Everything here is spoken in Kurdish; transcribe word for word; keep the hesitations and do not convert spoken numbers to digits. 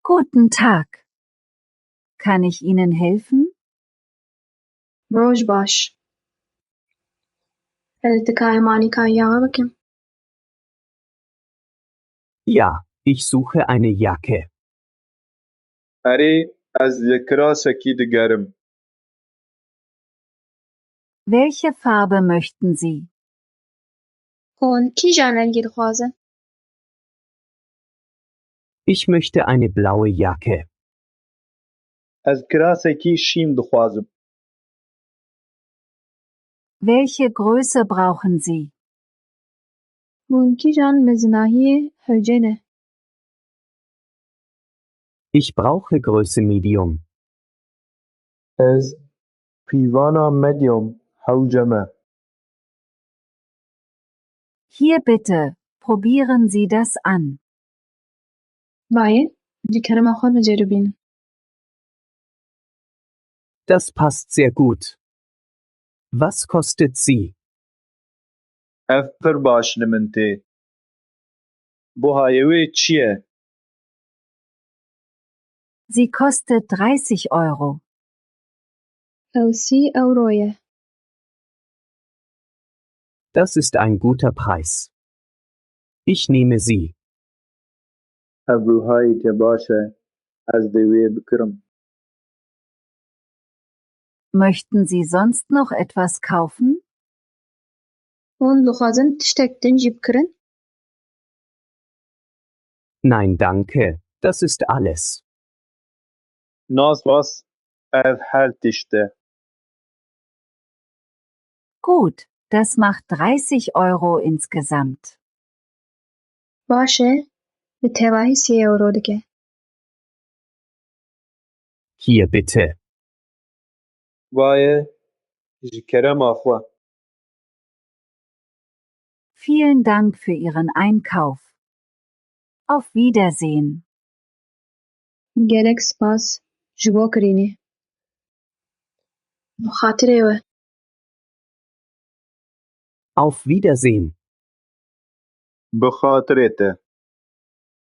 Guten Tag. Kann ich Ihnen helfen? Roj baş. Ez dikarim anîka yaxa bikim? Ja, ich suche eine Jacke. Erê, ez li kirasekî digerim. Welche Farbe möchten Sie? Hûn kîjan rengî dixwazin? Ich möchte eine blaue Jacke. Ez kirasekî şîn dixwazim. Welche Größe brauchen Sie? Hûn kîjan mezinahiyê hewce ne? Ich brauche Größe Medium. Ez pîvana medium hewce me. Hier bitte, probieren Sie das an. Bayê, ji kerema xwe biceribînin. Das passt sehr gut. Was kostet sie? Ev pir baş li min tê. Buhayê wê çi ye? Sie kostet dreißig Euro. Ew sî ewro ye. Das ist ein guter Preis. Ich nehme sie. Ev buhayê te baş e, ez dê wê bikirim. Möchten Sie sonst noch etwas kaufen? Hûn dixwazin tiştek din jî bikirin? Nein, danke, das ist alles. Na spas, ev her tişt e. Gut, das macht dreißig Euro insgesamt. Baş e, bi tevahî sî ewro dike. Hier bitte. Vaye, ji kerema xwe. Vielen Dank für Ihren Einkauf. Auf Wiedersehen. Gelek spas ji bo kirînê. Bi xatirê we. Auf Wiedersehen. Bi xatirê te.